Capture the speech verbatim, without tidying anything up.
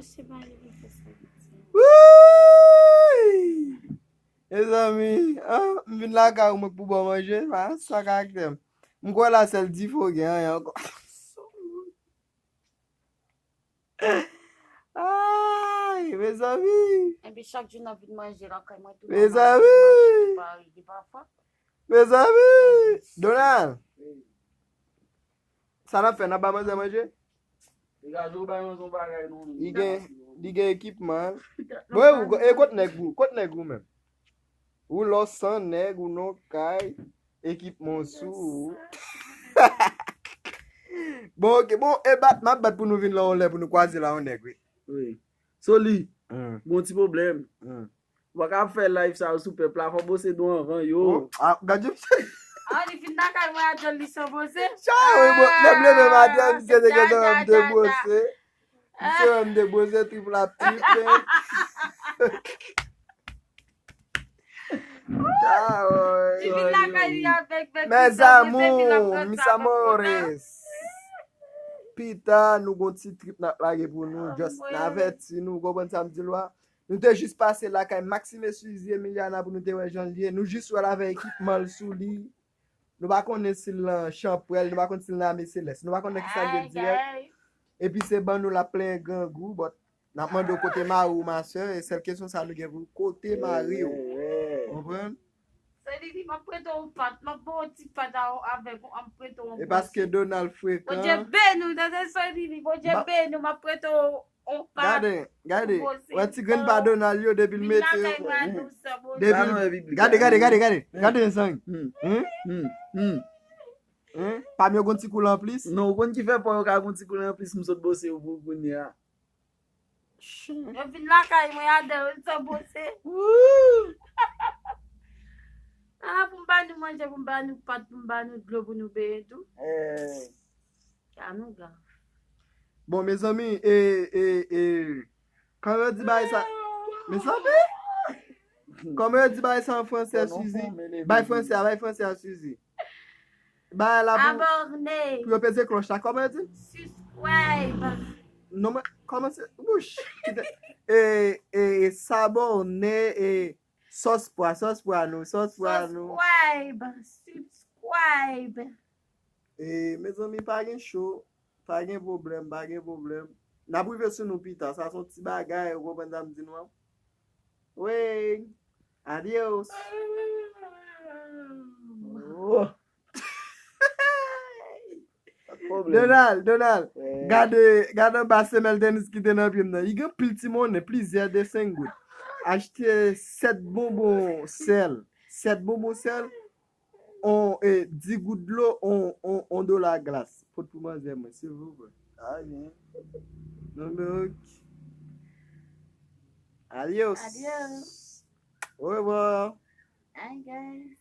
Se pa li ki fè sa. Wouy! Mezanmi, ah, m vin lakay ou mwen pou ba w manje, pa sa karaktè m. M kwè la sèl difo gen anyen ankò. Ay, mezanmi. Epi chak jou nan vin manje lakay mwen tou. Mezanmi. Li pa fò. Mezanmi. Donald. Sa n ap fè, n ap ba manzè manje? Degaje w bay manzè yon bagay non. Li gen, li gen ekipman. Bon, e ou, e kot nèg ou? Kot nèg ou menm? Ou lò san nèg, ou non kay, ekipman sou ou. Bon, ok, bon, e bat, m ap bat pou nou vin la yon lè pou nou kwaze la yon nèg, wi. Wi. Soli, Hmm, bon ti pwoblèm. hmm. Ou pa ka ap fè live sa yo sou pèp la, fò bose don anvan yo. Oh, ah, gade misye. Ah, li fin lakay mwen a djòl li san bose. Sa, wi, bon, lè m leve maten, misye te dja, gentan dja, wè m dja, debose. Misye wè m debose, trip la ap tripe. Sa, wi. Li vin lakay li avèk, avèk Mes ti san bose, epi l ap amours, pran mis sa pou kontan. Amores. Pita, nou gon ti trip n ap lage pou nou. Ah, Just mwen. N avèti nou, konprann sa m di l la. Nou te jis pase lakay Maxime Suzy Emiliana pou nou te wè jan l ye. Nou jis wè l avèk ekipman l sou li. Nou pa konnen si l nan chanpwèl, nou pa konn si l nan ame selès. Nou pa konnen ki sa l ye Ay, dirèk. ay. Epi se ban nou l ap plenyen grangou, but n ap mande w kote mari w, ma sè, e sèl kesyon sa nou gen pou w, kote mari w? Konprann? Sè Lili, m ap prete w yon pat, m ap ba w yon ti pat a- avèk ou, m ap prete w yon E paske Donald frekan. Bondye beni w, tande Sè Lili, Bondye Ba- beni w, m ap prete w yon pat. Gade, gade. Bose. Wè ti grenn pa Donald yo, depi l Vin mete lakay yo. mwen a douze, Bondye. Depi Talon l- e bib li Gade, a. gade, gade, gade. Gade yon sang. Hmm, Hein? hmm, hmm, Hein? Pami yo gon ti koulè anplis. Non, ou konn ki fè pa yo ka gon ti koulè anplis, m sot bose yo pou kounye a. Yo vin lakay mwen a dè yo san bose. Ah, pou m ba nou manje, pou m ba nou pat, pou m ba nou dlo, pou nou benyen tou. Eh, Ka nou gav. Bon, mezanmi, e, e, e, kòman yo di bagay sa? Mezanmi? Kòman yo di bagay sa an fransè, Bon, Suzy? bon, mele Bay bebe. Fransè a, bay fransè a, Suzy. Bay la pou, Abòne. Pou yo peze klòch la. Kòman yo di? Subscribe. Non, mwen, kòman se? Wouch! Kite, e, e, e, sabòne, e, sòs pwa, sòs pwa nou, sòs pwa nou. Subscribe. Subscribe. E, mezanmi, pa gen cho, pa gen pwoblèm, pa gen pwoblèm. N ap rive sou nou pita, sa se yon ti bagay, ou konprann sa m di nou an? Wi, adios. Oh. Pa de pwoblèm. Donald, Donald, Eh, gade, gade anba semèl tenis ki te nan pye m nan. Li gen pil ti monnen, plizyè de senk goud. Achte sèt bonbon sèl. Sèt bonbon sèl. On, e, dis goud dlo, on, on, on dola glas. Pot pou manzè mwen, silvouplè. Ah, bien. Non, men, ok. Adios. Adios. Au revoir. Hi, guys.